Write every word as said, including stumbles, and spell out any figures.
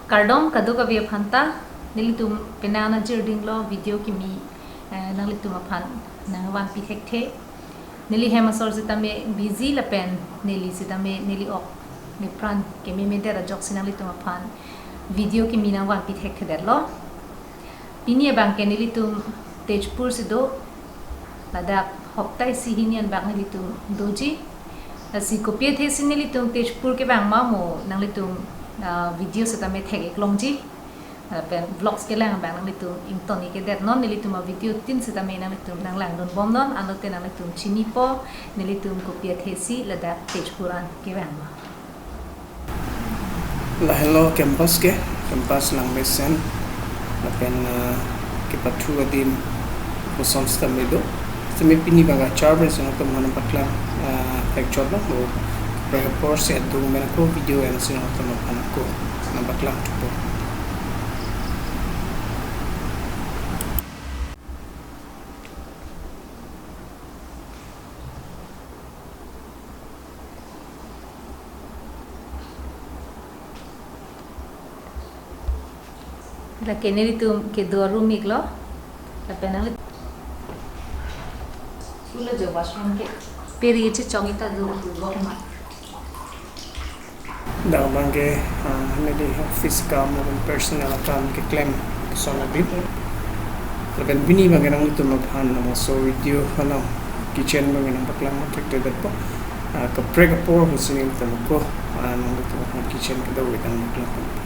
Kardom kadokave aphanta, nelitum penang najirdinglo video kimi, eh, nanglitum aphan nangvanpi thekthe. Neli hem asor sitame busy lapen neli sitame neli ok nepran kememedet ajoksi nanglitum aphan video kimi nangvanpi thekthedetlo. Pini abangke nelitum Tezpur si do, ladak hopta isi hini an bak nelitum doji. Lasi kopi athesi nelitum Tezpur kevang ma mo nanglitum, ah, video sitame thek-ik longji. Lapen vlogs kelang abang nanglitum ington-ik kedet non, nelitum avideo tin sitame nanglitum nanglangdunbomnon, anlote nanglitum chinipo nelitum kopi athesi ladak Tezpur an kevang ma. Lahenlo campus ke, campus langmesen, lapen, ah, kepathu adim koson sitame do. Sitame pini abang achar pen si nangtum aphan nangpaklang, ah, thekchotlo, mo kaprek apor si adung pen ako video en si nangtum aphan ako nangpaklang thupo. Lake nelitum kedo a-room iklo. Lapen nang, ulo jo washroom ke. Peri chechong ita do, do ma. Dak abangke, ah, neli office akam lapen personal akam keklem son adim. Lapen pini abangke nanglitum aphan nangso video along kitchen abangke nangpaklang thekthedetpo. Ah, kaprek apor pusi nelitum ako, ah, nanglitum aphan kitchen kedo-ik nangpaklang.